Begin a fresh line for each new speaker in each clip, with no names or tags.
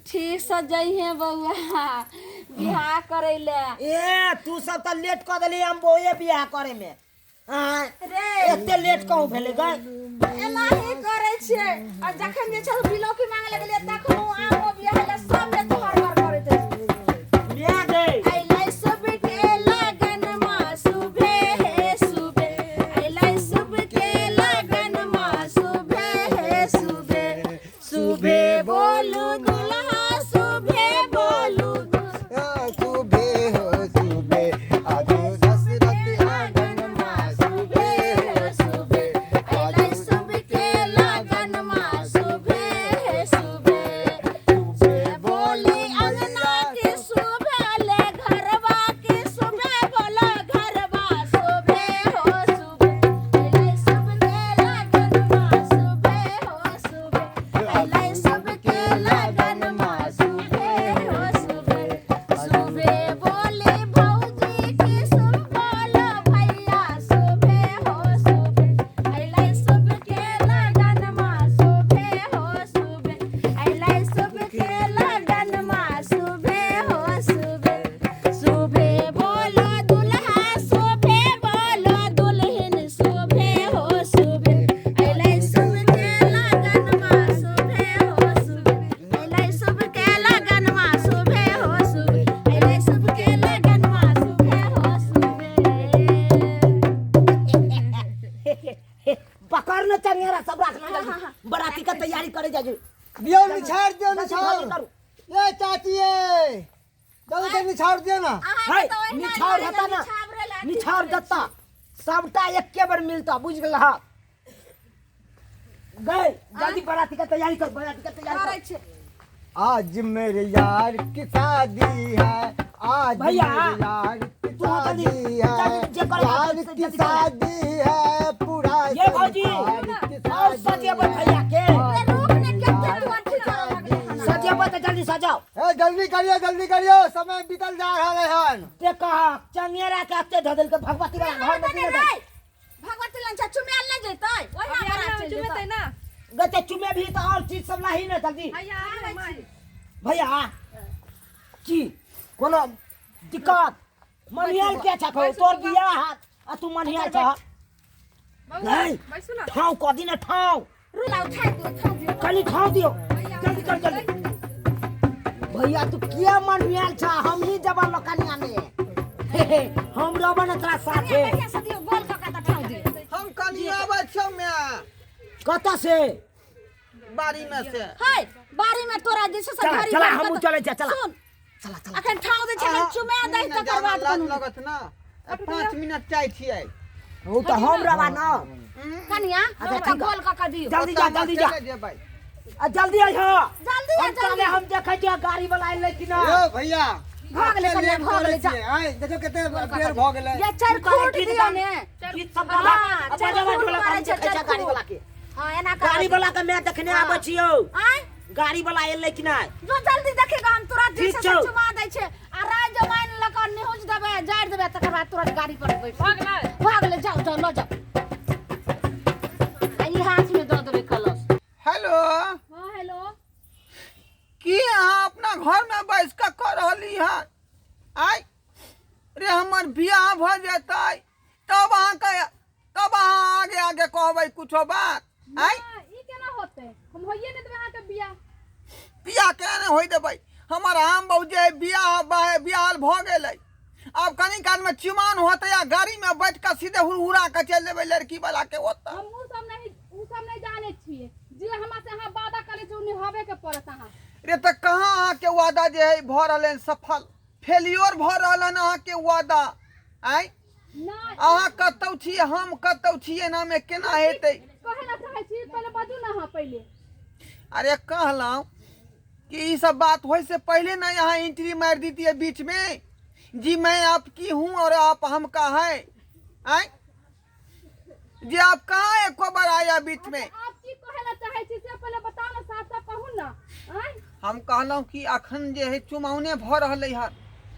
ठीक से जइहे बौआ बियाह करै ले।
ए तू सब तऽ लेट कऽ देली हम बौए बियाह करे में। आँय,
रे
एते लेट कहूँ भेलै गै?
एनाही करै छियै आ जखन जे छै बिलौकी मांगे लगलियै तखन ओ आमो बियाह ले सब ले तोहर घर करैत रहै।
माय गै।
अइलै शुभ के लगन मा शुभे हे शुभे, अइलै शुभ के लगन मा शुभे हे शुभे, शुभे बोलू दुल्हा शुभे बोलू दुल्हा।
सुबे हो सुबे आजू दशरथ आंगन मा
शुभे हो शुभे, अइलै शुभ के लगन मा शुभे हे शुभे, शुभे बोली अंगना के शुभे ले घरवा के शुभे बोला घरवा शुभे हो शुभे, अइलै शुभ के लगन मा शुभे हो शुभे, अइलै शुभ के लगन मा शुभे हो शुभे, शुभे बोले भौजी के शुभ बोलो भैया शुभे हो शुभे, अइलै शुभ के लगन मा शुभे हो शुभे, अइलै शुभ के लगन मा शुभे हो शुभे, शुभे बोलो दुल्हा शुभे बोलो दुल्हन शुभे हो शुभे, अइलै शुभ के लगन मा शुभे हो शुभे, अइलै शुभ के लगन मा शुभे हो शुभे, अइलै शुभ के लगन मा शुभे हो शुभे।
पकड़ न चंगेरा सब रखना जल्दी। बराती का तैयारी करे जाजू।
दियो निछाड़ दियो
जल्दी
निछाड़।
जल्दी करू।
ए चाची ए जल्दी से निछाड़ दियो ना।
अहाँके
है,
तऽ ओहिना
निछाड़
घरे
हेता ना।
निछावरे ला अथी
निछाड़
करै
देता सबटा एके बेर मिलता, बुझ गेल हा? गए जल्दी बराती का तैयारी कर, बराती का तैयारी
करै
कर।
छियै।
आज मेरे यार की शादी है, आज
भैया,
मेरे यार की
तू जल्दी,
शादी है,
जल्दी जे करे
यार
जल्दी
की
जल्दी करे।
शादी है, पूरा
ये भौजी,
संसार की
और
शादी
सजेबै
है।
भैया के।
रे रुक ने, कते तू अथी करऽ लगलै हन।
सजेबै तऽ जल्दी सजाओ।
ए जल्दी करियो, जल्दी करियो, समय बीतल जा रहल है हन।
ते कहा चंगेरा के अते धऽ देलकै भगवती वाला घर में
रे,
दिने दे।
भगवती लंग छै, चुमायल नहि जेतै, ओहिना
अभी
बड़ा
आबै
चलि
चुमेतै
जेतै।
ना।
गते चुमे भी तऽ और चीज सब लाही ने जल्दी।
हैया, आबै छी।
भैया की कोनो दिक्कत? मनियाल के छक
बैसू
तोर
बौआ।
बियाह हाथ आ तू मनियाल छह।
बौआ,
नहीं।
बैसू ना।
ठाव कऽ दी ने ठाव।
रुला उठाइ दियौ, ठाव दियौ।
कनी ठाव दियौ,
भैया,
जल्दी कर जल्दी। भैया तू किया मनियाल छह? हम ही जबा लोकनिया में हे हे, हम रहबो ने तोरा साथे।
बढ़िया से दियौ, गोल कऽ कऽ तऽ ठाव दियौ।
हम कनी आबै छियौ माय।
कतऽ से?
बाड़ी में से।
है बाड़ी में तोरा जे छै से
चला,
घड़ी
चला,
बंद
हमहूँ
कऽ दे।
चलै छियै, चला।
सुन,
चला चला।
अखन ठाव दै छै, अखन चुमा दै तकर बाद
लाज
कोनो
लगत ना। 5 मिनट चाहै छियै।
ओ तऽ हम रहबा ना।
कनिया,
अच्छा,
ओकरा
ठीक है।
गोल कऽ कऽ दियौ।
जल्दी जा, जल्दी जा।
चले जेबै।
आ जल्दी अइह।
जल्दी आ,
हम
जल्दी।
चले, हम देखै छियै गाड़ी वाला एलै कि ना।
यो भैया,
भऽ गेलै कनिया,
लेट
भऽ गेलै,
करै
जा।
छियै। आँय, देखियौ कते बेर भऽ गेलै।
ये चारि खूट
गीत
दियौ
गान-
ने।
गीत सब
हाँ,
गाबा। आ
चारि
बजाबा
खूट
ढोलक,
करै
हम
छै,
देखै छियै
चारि
गाड़ी
खूट।
वाला के।
हाँ, एना करै
गाड़ी
छै।
वाला के मैं देखने
हाँ।
आबै छियौ।
आँय?
गाड़ी वाला एलै कि नहि?
जो जल्दी देखेगा, हम तुरंत जे
ठीक
छै से
छौ।
चुमा दै छै। आ राय जमाइन लऽ कऽ निहुँच देबै, जारि देबै, तकर बाद तुरंत गाड़ी पर बैठ।
भऽ गेलै?
भऽ गेलै, जाउ जाउ लऽ जाउ। आ ई हाथ में दऽ देबै कलश।
हेलो।
हाँ, हेलो।
की अहाँ अपना घर में बैस कऽ कऽ रहली हन? आय रे, हमर बियाह भऽ जेतै तब अहाँके, तब अहाँ आगे आगे कहबै कुछो बात। आय
ना, ई केना होतै? हम होइए नहि देबै अहाँके बियाह।
बियाह केना नहि होइ देबै? हमर आम बहु जे बियाह बियाह भऽ गेलै, आब कनी काल में चुमान होतै आ गाड़ी में बैठ कऽ सीधे हुरहुरा कऽ चलि जेबै लड़की वाला के ओतऽ।
हम उ सब नहीं, उ सब नहीं जानै छियै। जे हमरा से अहाँ वादा करै छी ओ निभाबे के पड़त अहाँ।
रे तऽ कहाँ अहाँके वादा जे है भऽ रहल हन सफल? फेल्योर भऽ रहल हन अहाँके वादा। आँय
नहि।
अहाँ कतौ छी, हम कतौ छी, एनामे केना हेतै?
कहै लए चाहै छी पहिले बाजू ने अहाँ पहिले।
अरे कहलहुँ कि ई सब बात होय से पहले ना यहाँ एंट्री मार दीती है बीच में, जी मैं आपकी हूँ और आप हमका है। आँय जी आप कहाँ एको बार आया बीच में?
अच्छा, आप की कहै लए चाहै छी से पहिले बताउ ने, साफ साफ कहू ने। आँय
हम कहलहुँ कि अखन जे है चुमाउने भऽ रहलै हन।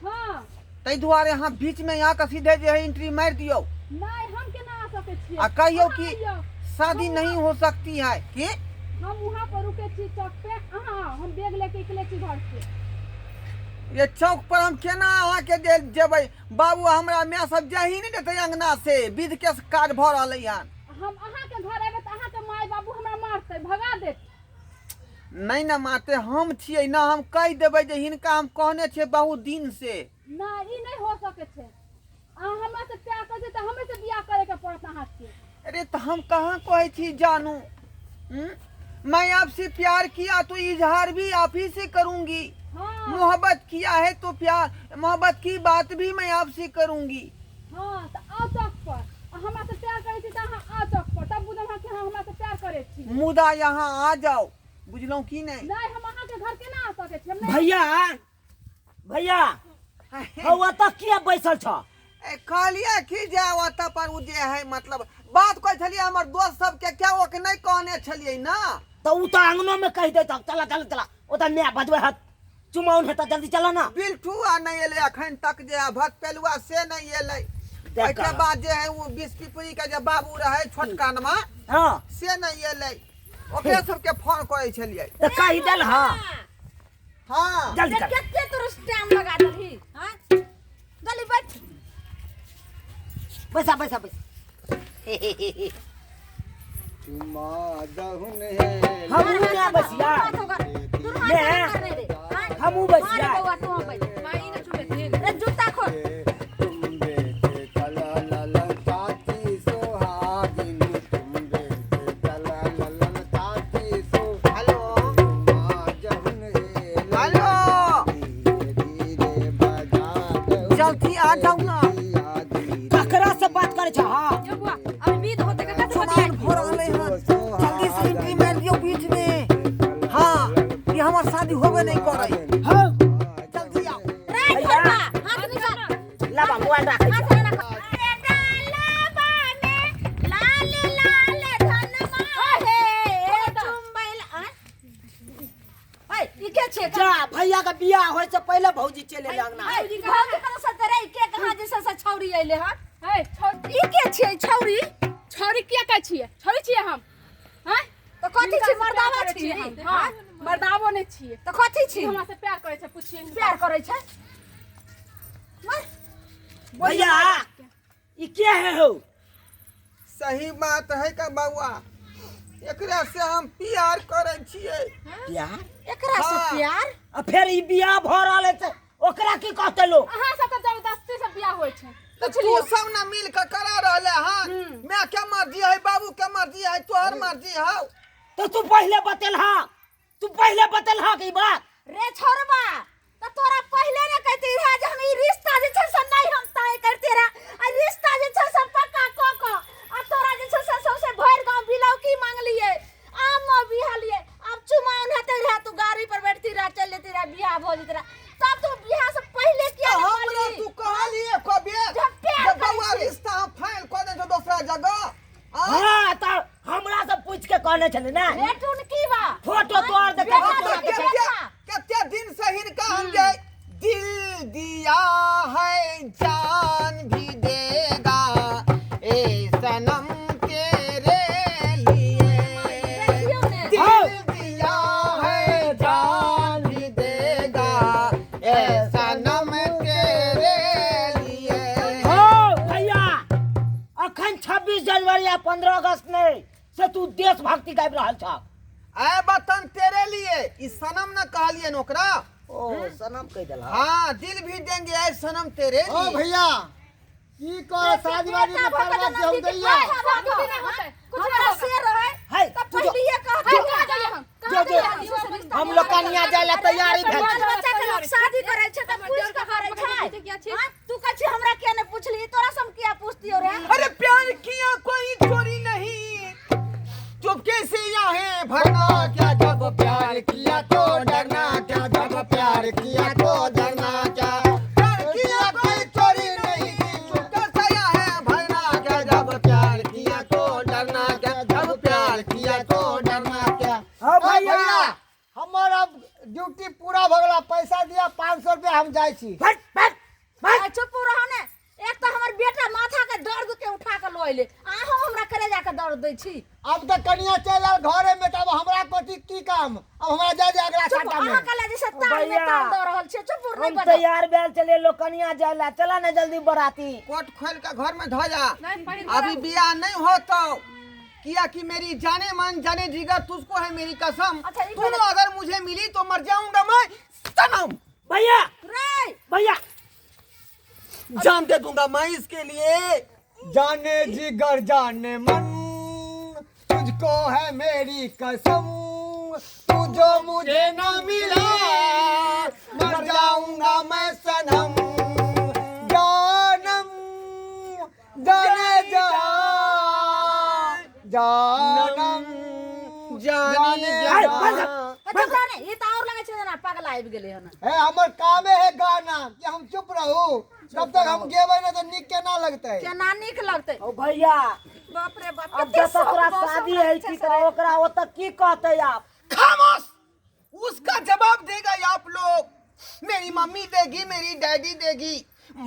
हाँ।
ताहि दुआरे अहाँ बीच में यहाँ के सीधे जे है एंट्री मारि दियौ।
नहि, हम केना आ सकै छियै?
आ कहियौ
अहाँ
कि
अइयौ।
शादी नहीं हो सकती है कि
हम वहाँ पर रुके छी चौक पे, अहाँ आउ, हम बैग लेके निकले छी घर से।
ये चौक पर हम केना अहाँके दे जेबै बाबू? हमरा माय सब जाही नहि देतै अंगना से, विध के काज भऽ रहलै हन।
हम अहाँके घर एबै तऽ अहाँके माय बाबू हमरा मारतै, भगा देत।
नहि ने मारतै, हम छियै ने, हम कहि देबै जे हिनका हम कहने छियै बहुत दिन से।
नहि, ई नहि हो सकै छै। अहाँ हमरा से प्यार करै छी तऽ हमरे से बियाह करे के पड़त अहाँके।
अरे तऽ हम कहाँ कहै छी जानू? हम्म? मैं आपसे प्यार किया तो इजहार भी आप ही से करूंगी।
हाँ।
मोहब्बत किया है तो प्यार मोहब्बत की बात भी मैं आपसे करूंगी।
हाँ, तऽ आउ चौक पर। आ हमरा से प्यार करै छी तऽ अहाँ आउ चौक पर, तब बुझब अहाँ कि अहाँ हमरा से प्यार करै छी।
मुदा यहाँ आ जाओ, बुझलहुँ की नहि?
नहि, हम अहाँके घर केना आ सकै छी? हम नहि।
भैया, भैया, हौ ओतऽ किया बैसल छ?
ए, कहलियै कि जे ओतऽ पर ओ जे है, मतलब बात कहै छलियै हमर दोस्त सबके, क्या ओके नहि कहने छलियै ने?
तऽ उ तऽ अंगनो में कहि देत, चला चला चला, ओतऽ my बजबै हत, चुमाउन हेतऽ, जल्दी चला ना।
बिल्टू आ नहि एलै अखन तक जे, आ भटपेलुआ से नहि एलै।
देख।
ओहिके बाद जे है ओ बीस पिपरी के जे बाबू रहै छोटका नमा,
हाँ,
से नहि एलै। ओकरे सबके फोन करै छलियै।
तऽ कहि देल। हाँ।
हाँ।
जल्दी कर।
कते तोर टाइम लगा देलही? हाँ, जल्दी बैठ।
बैसा बैसा बैसा।
चुमा दहुन हे।
हमहूँ ने बसिया। ने हमहूँ बसिया।
जूता खोल।
तुम बेटे चला ललन चाची सोहागिन, तुम बेटे चला ललन चाची सो।
हेलो।
चुमा जहुन हे।
हेलो।
धीरे धीरे बजा दहुन।
जल्दी आ जाओ ना।
ककरा से बात करे छ? हाँ।
यो बुआ, अभी विध होते ककरा से
चुमाउन
बतियाइ?
भऽ रहलै हन, जल्दी से एंट्री मारि दियौ बीच में। हाँ, ई हमर शादी होबे नहि करै।
हाँ।
जल्दी आओ।
रे छोड़बा, हाथ निकाल।
लाबा मोबाइल राखै
हाथ
छी।
राख। अरे डालबा में लाल लाल धनमा हे चुम्बैल आ ए, ई के छै?
जा, भैया के बियाह होय से पहिले भौजी चलि एलै अंगना।
ए, भौजी कतऽ से रे? के कहाँ जे से छौरी अइले हन?
हे छौरी।
ई के छै छौरी?
छौरी किया कहै छियै? छौरी छियै हम? हैं?
तऽ कथी
हिनका
छी?
से प्यार
मर्दावा
करै
छी?
छियै हम। हाँ, मर्दावो नहि छियै।
तऽ कथी छी?
ई हमरा से प्यार करै छै, पुछियै हिनका।
प्यार करै छै? मर।
भैया, ई के है हौ?
सही बात है का बउआ, एकरा से हम प्यार करै छियै।
प्यार?
एकरा से?
हाँ।
प्यार?
आ फेर ई बियाह भऽ रहल है, ओकरा की कहते लोग?
अहाँ सब तऽ जबरदस्ती से बियाह होइ छै।
तऽ तू सब ना मिल के करा रहले हन। मैं के मर्जी है, बाबू के मर्जी है, तोहर मर्जी हौ।
तो तू पहिले बतेल, हा, तू पहिले बतेल हा कि ई बात?
रे छोड़बा, तऽ तोरा पहिले ने कहती रहे जे हम ई रिश्ता जे छै से नहि हम तय करते रहे, आ रिश्ता जे छै से पक्का कऽ कऽ आ तोरा जे छै से सौंसे भरि गाँव बिलौकी मांगलियै, आम बिहलियै, आब चुमाउन हेतै रहे, तू गाड़ी पर बैठती रहे, चलि जेती रहे, बियाह भऽ जेती रहे। तब तू बियाह से पहिले किया
तऽ
ने
हमरा
कहली?
तू कहलिए कबे
जब प्यार
जे
करै
बउआ
छी।
रिश्ता हम फाइनल कऽ दे छौ दोसरा जगह आ?
हाँ, तऽ हमरा से पूछ के कहने छलै ने।
रे टुनकी बा।
फोटो तोड़ दे।
बेटा
हम तऽ
तोरा के
कते
बेटा।
कते दिन से हिनका हम जे दिल दिया है जान भी देगा ए सनम तेरे लिए।
देखियौ ने।
दिल दिया है जान भी देगा ए सनम तेरे लिए।
हो भैया, अखन 26 जनवरी आ 15 अगस्त नहि से तू देशभक्ति गाबि रहल छ।
ऐ वतन तेरे लिए, ई सनम न कहलियन ओकरा।
ओ सनम कहि देलह।
हाँ, दिल भी देंगे ऐ सनम तेरे
ओ
लिए।
भैया, की कर शादी वादी
बेटा
में
भऽ
करवा
कऽ
के हम
जनम
दैया।
कुछ नहि होतै, कुछ
हमरा
नहि
से रहै
है
तऽ
तू जो।
पहिलिये कहतै।
होतै। कहाँ जाइए हम?
जो जो, हम लोग कनिया जाय ला तैयारी भेल
बाल
छी।
बच्चा के लोग शादी करै छै तऽ पूछि कऽ करै छै। हाँ? तू कहै छी हमरा किया नहि पुछली, तोरा से हम किया पुछतियौ रे?
अरे प्यार किया कोई चोरी नहीं, चुपके से यहाँ भरना क्या, जब प्यार किया तो डरना क्या, जब प्यार किया तो डरना क्या, प्यार किया कोई चोरी नहीं, चुपके से यहाँ भरना क्या, जब प्यार किया तो डरना क्या, जब प्यार किया तो डरना क्या।
हाँ भैया।
हमर अब ड्यूटी पूरा भऽ गेल, पैसा दिया 500 रुपया, हम जाइ छी।
फट फट फट।
आ, चुप रहो ने। एक तऽ हमर बेटा माथा के दर्द के उठा के लऽ मोबाइले। अहाँ हमरा करे जाके दौड़ दै छी।
अब तऽ कनिया चलि आयल घरे में, तब हमरा कथी की काम? अब हमरा जाय दे अगला
चुप,
साटा में।
अहाँ कहला जैसे तार में
भैया।
तार दऽ रहल छियै। चुप, नहि
हम
बजब।
तैयार भेल चले लोग कनिया जाय ला, चला ना जल्दी बराती।
कोट खोल के घर में धो जा।
नहीं, पहिले
अभी बियाह नहीं होता, किया कि मेरी जाने मन जाने जिगर तुझको है मेरी कसम।
अच्छा, ये
तू
पहले-
अगर मुझे मिली तो मर जाऊंगा मैं सनम।
भैया,
रे
भैया,
जान दे दूंगा मैं इसके लिए।
जाने जिगर जाने मन तुझको है मेरी कसम, तू जो मुझे ना मिला मर जाऊंगा मैं सनम। जानम जाने जा जानम
जाने
जाने
अरे, बंद
जा।
कर।
अच्छा जाने, ई तऽ आओर लगै छै जेना पागल आबि गेलै हन।
हे हमर कामे है गाना कि हम चुप रहू, जब तक हम गेबै ना तो नीक केना लगतै?
केना नीक लगतै?
ओ भैया,
बाप रे बाप,
अब
कते
जब
शौक
तोरा
मौसम
शादी है
रहै छै
की
से।
तऽ ओकरा ओतऽ की कहतै आप?
खामोश, उसका जवाब देगा ये आप लोग। मेरी मम्मी देगी, मेरी डैडी देगी।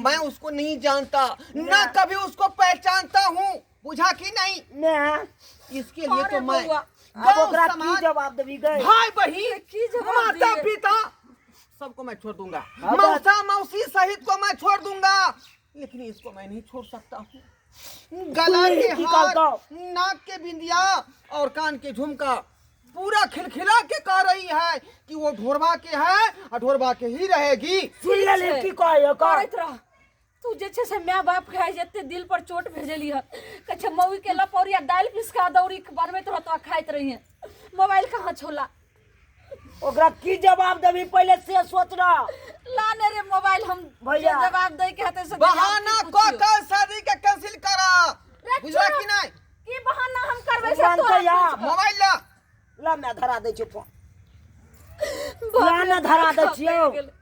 मैं उसको नहीं जानता, ना कभी उसको पहचानता हूँ, बुझा कि नहीं?
ने
इसके लिए
अरे
तो मैं
बउआ,
अब
गांव
ओकरा की
समाज
जवाब देबी गए?
भाई बहन
की जवाब
माता
दिए?
पिता सबको मैं छोड़ दूंगा,
हाँ,
मौसा मौसी सहित को मैं छोड़ दूंगा, लेकिन इसको मैं नहीं छोड़ सकता हूँ। गला
सुनली
के
की
हार,
कहलकौ?
नाक के बिंदिया और कान के झुमका पूरा खिलखिला के कह रही है कि वो ढोरबा के है और ढोरबा के ही रहेगी।
सुन लेली की कहै ओकर?
करैत रह तू। जे छै से माय बाप के आइ एते दिल पर चोट भेजली हन। कहै छै मौगी के लपौरिया दालि पिसका दौरी बनबैत रहतो आ खाइत रहिहे। मोबाइल कहाँ छोला?
ओकरा की जवाब देबी पहिले से सोच रह।
ला ने रे मोबाइल, हम
भैया।
जे जवाब दै के हेतै से
बहाना
दिया।
को कर शादी के कैंसिल करा,
रे
बुझला
चुप।
कि नहीं?
की बहाना हम करबै से
मानतै
तोरा
आप?
मोबाइल ला।
ला मैं धरा दै छियौ फोन।
बाप
ला
रे,
ने धरा दै
बाप
छियौ।
गेलै।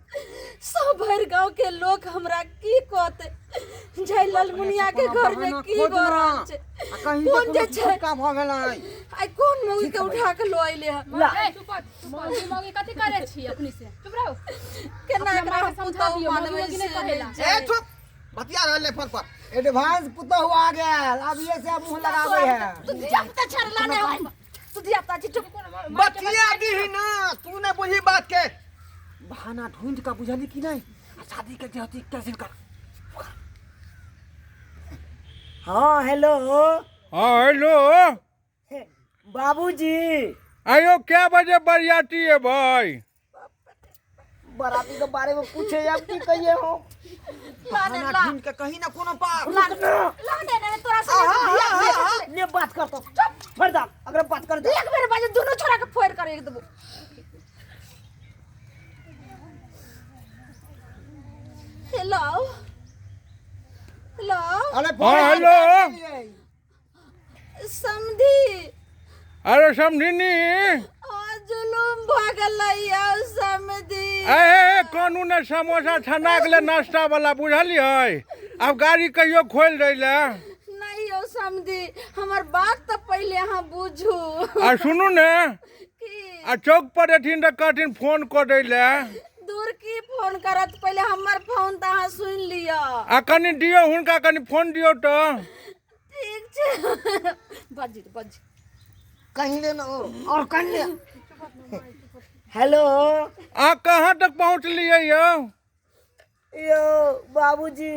सब भरि गांव के लोग हमरा की कहतै, जय ललमुनिया के घर में की भऽ रहल छै?
आ कहीं
कोन जे छै
का भऽ गेलै?
आइ कोन मौगी के उठा के लऽ अइले हन?
ला।
ए, चुप मौगी मौगी कथी करै छी अपनी से? चुप रहू।
केना
अपना
एकरा
माँ
हम
के समझा
पुतहु
दियौ,
मानबै
मौगी
से
नहि कहेला।
नहि
ए
छै।
चुप, बतिया रहल है फोन पर।
एडवांस पुतहु आ गेल, अब ये से मुंह लगाबै है।
तू धिया पुता छेड़ला नहि हम। तू धिया पुता छी, चुप।
बतिया दी ना, तू नहीं बुझी बात के। बहाना ढूंढ का बुझली कि नहीं? आ शादी के जे कैंसिल कर।
हाँ हेलो।
हाँ हेलो।
बाबूजी।
आयो, क्या बजे बरियाती है भाई?
बराती के बारे में पूछे, अब की कहिए हो?
ला ने
बहाना
ला।
ढूंढ के कहीं ना कोनो पार।
ला ला ने ने तोरा से धिया पुता।
ने बात करतो, छोड़ दा, अगर बात कर दे।
एक बेर बाजे दुनू छोरा के फोड़ कर एक देबो। Hello hello.
अरे
हाँ हेलो।
समधी।
अरे समझिनी।
ओ जुलुम भऽ गेलै यौ समधी।
ए कानू ने, समोसा छना गेलै नाश्ता वाला, बुझलियै? आब गाड़ी कहियो खोलि दै लए।
नहि यौ समधी, हमर बात तऽ पहिले अहाँ बुझू।
आ सुनू ने।
की?
आ चौक पर एथिन तऽ कहथिन फोन कऽ दै लए।
दूर की फोन करत, पहिले हमर फोन तऽ अहाँ सुनि लिअ।
आ कनि दियौ हुनका, कनि फोन दियौ तऽ।
ठीक छै, बाजी बाजी।
कहीं ले ना और कहीं ले। हेलो।
अहाँ कहाँ तक पहुँचलियै यौ?
यो बाबूजी।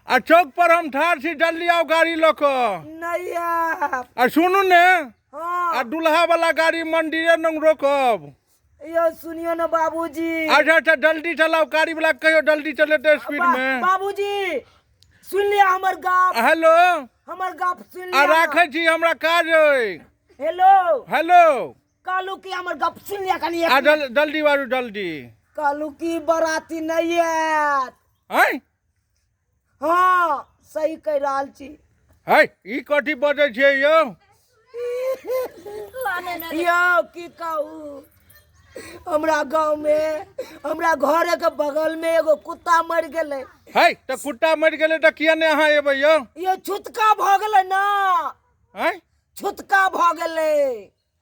आ चौक पर हम ठाढ़ छी, जल्दी आउ गाड़ी लऽ कऽ।
नहीं आप।
आ सुनू ने।
हाँ।
आ दुल्हा वाला गाड़ी मंदिरे नंग रोकब।
यो सुनियो ना बाबूजी।
अच्छा अच्छा, जल्दी चलाओ गाड़ी वाला, कहियो जल्दी चलेतै स्पीड में।
बाबूजी सुन लिया हमर गप।
हेलो।
हमर गप सुन
आ
लिया।
राखै छी, हमरा काज अइ।
हेलो।
हेलो।
कहलू कि हमर गप सुन लिया कनी।
आ जल्दी बाजू जल्दी।
कहलू कि बराती नहीं आयत।
आँय?
हाँ, सही कहि रहल छी।
है, ई कथी बजै छियै यौ?
ला ने ने।
यौ की कहू, हमरा गाँव में हमरा घरे के बगल में एगो कुत्ता मरि गेलै।
है तऽ कुत्ता मरि गेलै तऽ किया नहि अहाँ एबै यौ?
यो छुतका भऽ गेलै ना।
आँय?
छुतका भऽ गेलै।